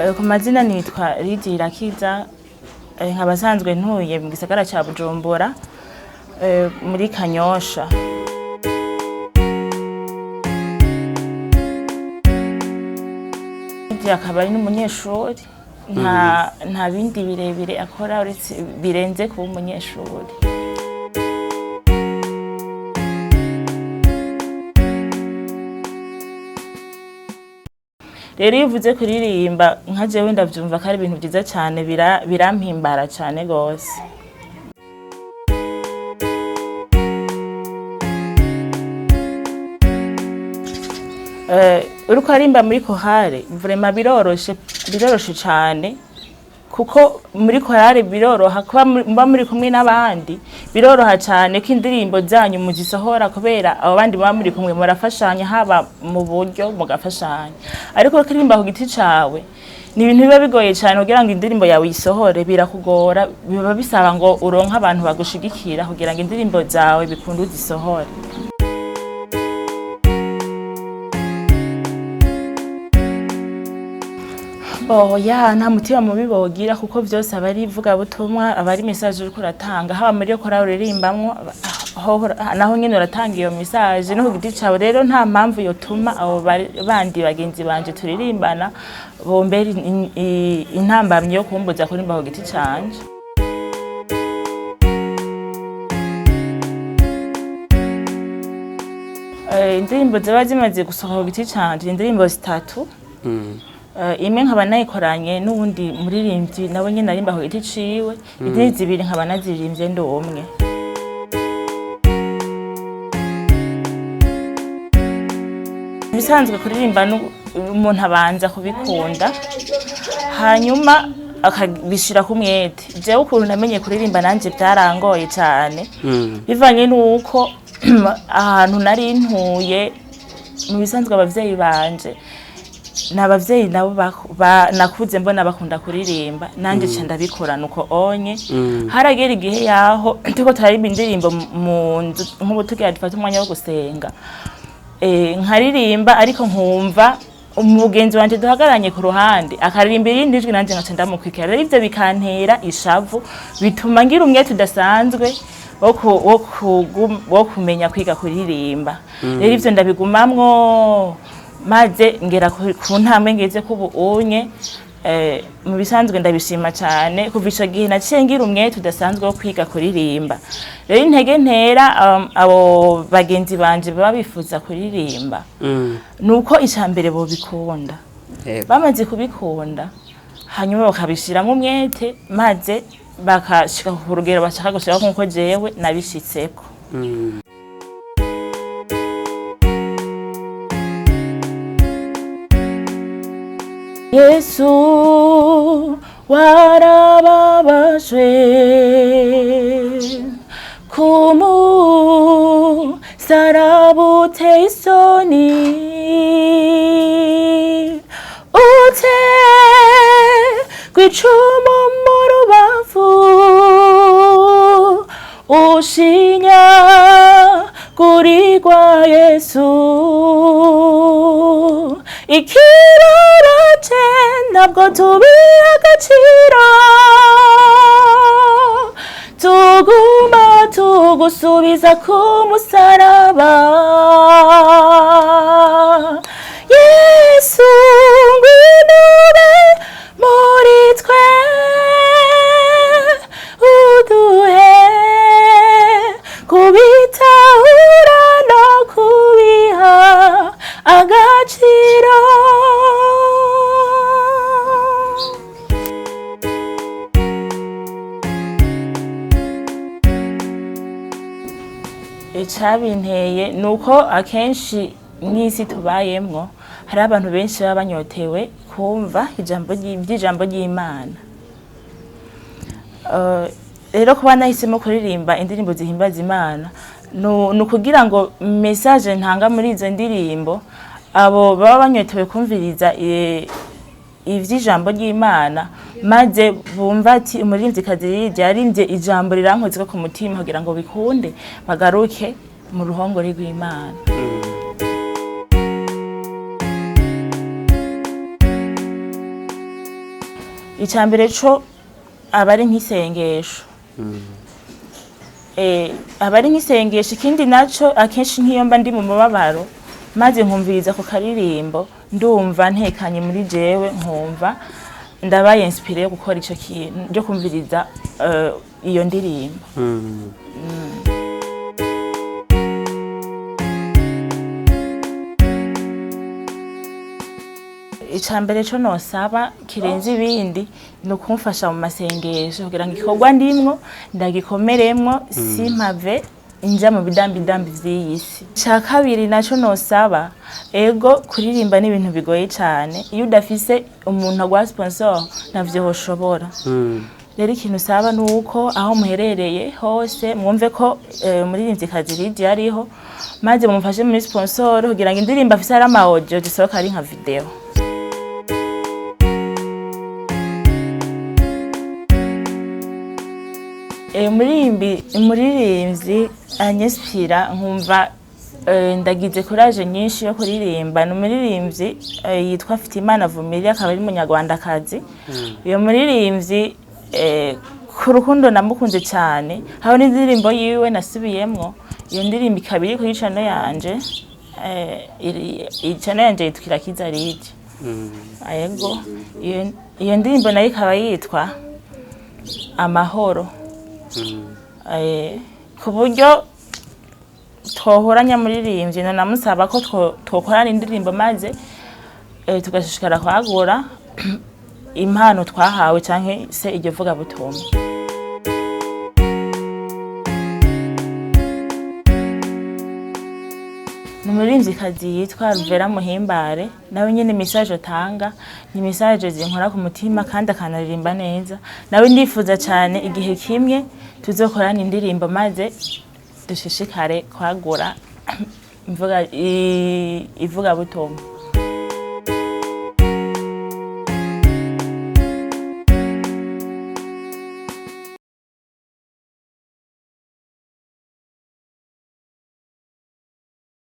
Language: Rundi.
Ku mazina nitwa Lydia Irakiza, nkaba nsanzwe ntuye mu gisagara ca Bujumbura, muri Kanyosha. Lydia akaba ari n'umunyeshuri, nta bindi birebire akora uretse birenze kuba umunyeshuri. Rero iyo uvuze kuririmba, nka jewe ndavyumva ko ari ibintu vyiza cane, birampimbara cane gose. Uriko uririmba muri chorale, vraiment biroroshe, biroroshe cane, kuko muri chorale biroroha kuba muba muri kumwe n'abandi, biroroha cane ko indirimbo zanyu muzisohora, kubera abo bandi muba muri kumwe murafashanya, haba mu buryo mugafashanya. Ariko uriko uririmba ku giti cawe, ni ibintu biba bigoye cane kugira ngo indirimbo yawe uyisohore, birakugora, biba bisaba ngo uronke abantu bagushigikira kugira ngo indirimbo zawe bikunde uzisohore. Oya, nta mutima mubi bogira, kuko vyose aba ari ivugabutumwa, aba ari message uriko uratanga, haba muri iyo korali uririmbamwo, naho nyene uratanga iyo message, no ku giti cawe. Rero nta mpamvu yotuma abo bandi bagenzi banje turirimbana bombera intambamyi yo kumbuza kuririmba ku giti canje. Indirimbo ziba zimaze gusohoka ku giti canje, indirimbo zitatu. Imwe nkaba nayikoranye n'uwundi muririmbyi, nawe nyene arimba ku giti ciwe, izindi zibiri nkaba naziririmbye ndi umwe. Ibisanzwe kuririmba, umuntu abanza kubikunda, hanyuma akabishirako umwete. Jewe ukuntu namenye kuririmba nanje vyarangoye cane, bivanye n'uko ahantu nari ntuye, mu bisanzwe abavyeyi banje ni abavyeyi nabo nakuze mbona bakunda kuririmba, nanje ca ndabikora nuko onye. Haragera igihe yaho turiko turaririmba indirimbo mu nzu, nk'ubu tugira dufate umwanya wo gusenga, nkaririmba, ariko nkumva umugenzi wanje duhagararanye ku ruhande akaririmba irindi jwi, nanje nkaca ndamukurikira. Rero ivyo bikantera ishavu, bituma ngira umwete udasanzwe wo kumenya kwiga kuririmba. Rero ivyo ndabigumamwo, maze ngera ku ntambwe ngeze kubu unye. Mu bisanzwe ndabishima cane. Kuva ico gihe naciye ngira umwete udasanzwe wo kwiga kuririmba. Rero intege ntera abo bagenzi banje baba bifuza kuririmba, nuko ica mbere bobikunda. Bamaze kubikunda, hanyuma bakabishiramwo umwete, maze bakashika ku rugero bashaka gushikako nkuko jewe nabishitseko. Yesu warababajwe kumusaraba uteye isoni, uterwa icumu mu rubavu, ushinyagurirwa Yesu. Ikibabaje, ntabwo tubiha agaciro, tuguma tugusubiza ku musaraba. Yesu, ngwino ube muri twe, uduhe kubitahura no kubiha agaciro. Icabinteye ni uko akenshi mw'isi tubayemwo hari abantu benshi baba banyotewe kumva ijambo vy'ijambo ry'Imana. Rero kuba nahisemo kuririmba indirimbo zihimbaza Imana, ni ukugira ngo message ntanga muri izo ndirimbo, abo baba banyotewe kumviriza ivy'ijambo ry'Imana, maze bumva ati umuririmvyikazi Lydia yaririmbye ijambo rirankozeko ku mutima, kugira ngo bikunde bagaruke mu ruhongore rw'Imana. Icya mbere co aba ari nk'isengesho. Aba ari nk'isengesho. Ikindi naco, akenshi nk'iyo mba ndi mu mubabaro, maze nkumviriza ku karirimbo, ndumva ntekanye muri jewe, nkumva ndabaye inspiré yo gukora ico kintu, ryo kumviriza iyo ndirimbo. Icya mbere cyo nosaba kirenze ibindi ni ukumfasha mu masengesho, kugira ngo igikorwa ndimwo ndagikomeremwo, simpave inja mu bidambidambi vy'iyi si. Icya kabiri nacyo nosaba, ego, kuririmba ni ibintu bigoye cyane. Iyo udafise umuntu aguha sponsor, ntavyo woshobora. Rero ikintu usaba ni uko aho muherereye hose mwumve ko umuririmvyikazi Lydia ariho, maze mumufashe muri sponsor, kugira ngo indirimbo afise ari ama audio zisohoka ari nka video. Umuririmbyi anyinspira nkumva ndagize courage nyinshi yo kuririmba ni umuririmbyi yitwa Fitimana Vumilia, akaba ari umunyarwandakazi. Uyo muririmbyi, ku rukundo namukunze cyane, hariho n'indirimbo yiwe nasubiyemwo. Iyo ndirimbo ikaba iri kuri channel yanje. Channel yanje yitwa Irakiza Lydia. Yego, iyo ndirimbo nayo ikaba yitwa Amahoro. Ku buryo twohora nyamuririmbyi namusaba ko twokorana indirimbo, maze tugashishikara kwagura impano twahawe canke se iryo vugabutumwa. Ni umuririmvyikazi yitwa Ruvera Muhimbare. Nawe nyene message atanga ni message zinkora ku mutima, kandi akanaririmba neza. Nawe ndifuza cyane igihe kimwe tuzokorana indirimbo, maze dushishikare kwagura ivugabutumwa.